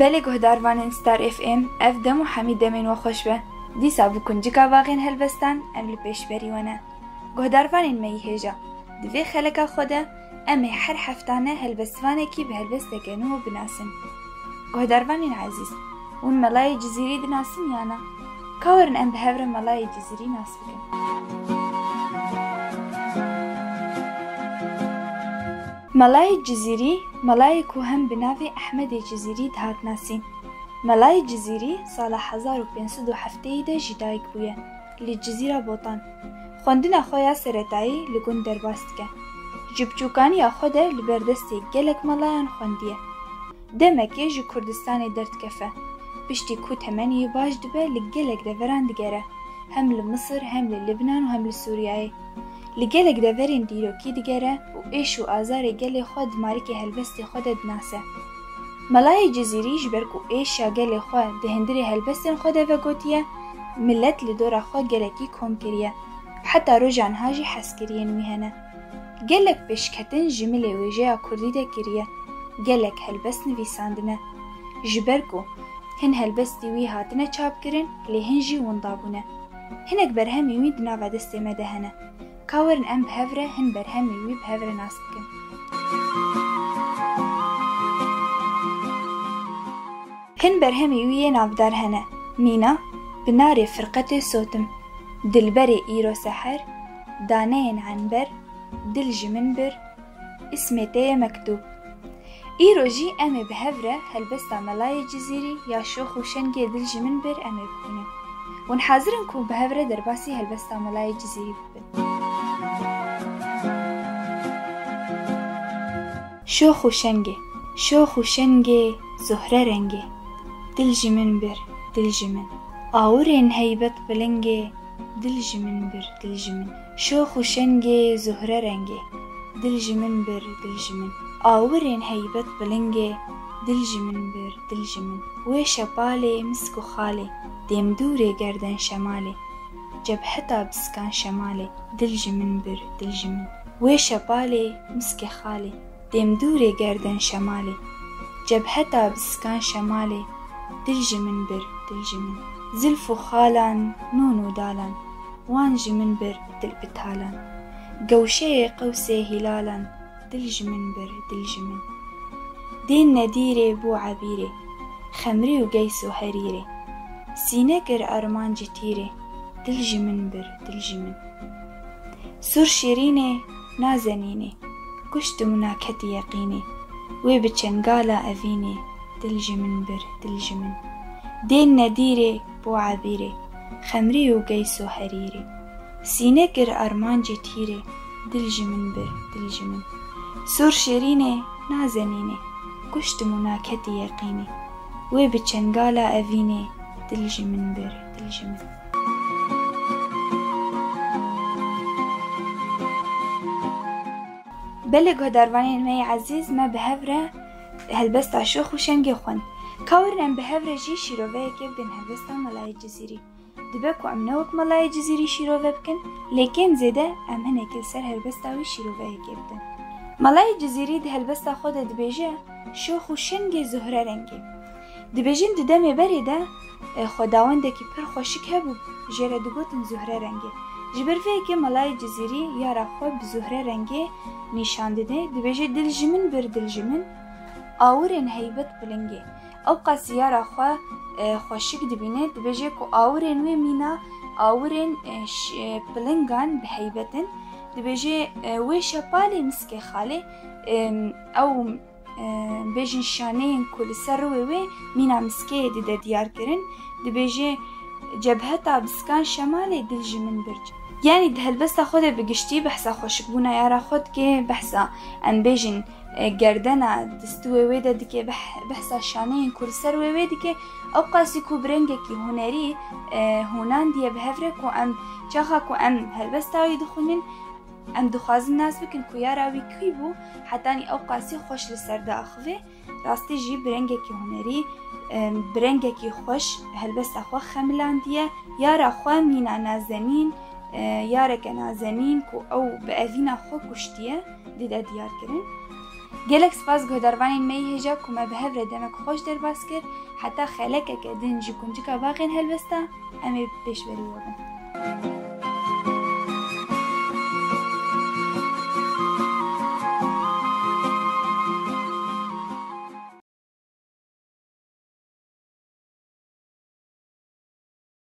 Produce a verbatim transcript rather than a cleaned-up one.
Belê guhdarvanên Star F M, ev dem û hemî demên we xweş be. Dîsa bi kuncika baxên helbestan em li pêşberî we ne. Guhdarvanên me yî hêja, di vê xeleka xwe de em ê her heftane helbestvanekî bi helbesteke nû binasin. Guhdarvanên ezîz, hûn Melayê Cizîrî dinasin ya na? Ka werin em bi hev re Melayê Cizîrî nas bikin. Melayê Cizîrî, melayê ku hem bi navê Ehmedê Cizîrî dihat nasîn. Melayê Cizîrî sala hezar û pênc sed û heftê de jî dayik bûye, li Cizîra Botan. Xwendina xwe ya seretayî li gund derbas dike. Ji biçûkaniya xwe de li ber destê gelek melayan xwendiye. Demekê ji Kurdistanê derdikefe. Piştî ku temenê wî baş dibe, li gelek deveran digere. Hem li Misir, hem li Libnan û hem li Sûriyeyê. Li gelek deverên dîrokî digere û êş û azarê gelê xwe di marikê helbestê xwe de dinase. Melayê Cizîrî ji ber ku êşa gelê xwe di hundirê helbestên xwe de vegotiye, milet li dora xwe gelekî kom kiriye. Heta roja niha jî hezkiriyên wî hene. Gelek pêşketin ji milê wêjeya kurdî de kiriye. Gelek helbest nivîsandine. Ji ber ku hin helbestî wî hatine çapkirin, lê hin jî winda bûne. Hinek berhemên wî di nava destê me de hene. Ka werin em bi hev re hin berhemên wî bi hev re nas bikin. Hin berhemên wî yê navdar hene: Mîna, Binarê Firqetê Sotim, Dilberê Îro Seher, Daneyên Enber, Dil ji min bir, Îsmê te ye mektûb. Îro jî em ê bi hev re helbesta Melayê Cizîrî ya Şox û Şengê Dil ji min bir em ê bixwînin. Hûn hazir in ku bi hev re derbasî helbesta Melayê Cizîrî bibin? Şox û şengê, şox û şengê, zuhre rengê. Dil ji min bir, dil ji min. Awirên heybet pilingê, dil ji min bir, dil ji min. Şox û şengê, zuhre rengê. Dil ji min bir, dil ji min. Awirên heybet pilingê, dil ji min bir, dil ji min. Wê şepalê misk û xalê, dêmdûrê gerden şemalê. Cebheta biskan şemalê, dil ji min bir, dil ji min. Wê şepalê miskê xalê, dêmdûrê gerden şemalê. Cebheta biskan şemalê, dil ji min bir, dil ji min. Zilf û xalan, nûn û dalan, wan ji min bir dil bi talan. Gewşeyê qewsê hîlalan, dil ji min bir, dil ji min. Dên nedîrê bû ebîrê, xemrî û geys û herîrê. Sîne kir armancî tîrê, dil ji min bir, dil ji min. Sûr şêrînê, nazenînê, kuştim û naketî yeqînê. Wê bi çengala evînê, dil ji min bir, dil ji min. Dên nedîrê bû ebîrê, xemrî û geys û herîrê. Sîne kir armancê tîrê, dil ji min bir, dil ji min. Sûr şêrînê, nazenînê, kuştim û naketî yeqînê. Wê bi çengala evînê, dil ji min bir, dil ji min. Belê guhdarvanên me yê ezîz, me bi hev re helbesta Şox û Şengê xwend. Ka werin em bi hev re jî şîroveyekê bidin helbesta Melayê Cizîrî. Dibe ku em ne wek Melayê Cizîrî şîrove bikin, lê kêm zêde em hinekî li ser helbesta wî şîroveyekê bidin. Melayê Cizîrî di helbesta xwe de dibêje, Şox û şengê zuhre rengê. Dibêjin di demê berê de, e, xwedawendekî pir xweşik hebû, jê re digotin Zuhre rengê. Ji ber vê yekê Melayê Cizîrî yara xwe bi Zuhre rengê nîşan dide, dibêje, dil ji min bir, dil ji min, awirên heybet pilingê. Ew qasî yara xwe, e, xweşik dibîne, dibêje ku awirên wê mîna awirên, e, ş-, e, pilingan bi heybet in. Dibêje, e, wê şepalê miskê xalê, e, ew, e, bêjin şaneyên ku li ser rûyê wê mîna miskê dide diyar kirin. Dibêje, cebheta biskan şemalê dil ji min birc. Yanî di helbesta xwe de bi giştî behsa xweşikbûna yara xwe dike, behsa em bêjin, e, gerdena distûyê wê de dike, beh-, behsa şaneyên ku li ser wê wê dike, ew qasî ku bi rengekî hunerî, e, hûnandiye bi hev re ku em, çaxa ku em helbesta wî dixwînin, em dixwazin nas bikin ku yara wî kî bû, hetanî ew qasî xweş li ser diaxive. Rastî jî bi rengekî hunerî, e, bi rengekî xweş helbesta xwe xemilandiye, yara xwe mîna nazenîn, e, yareke nazenîn ku ew bi evîna xwe kuştiye, dide diyar kirin. Gelek spas guhdarvanên me yê hêja ku me bi hev re demek xweş derbas kir, heta xelekeke din ji kuncika baxên helbesta em ê pêşberî we bin.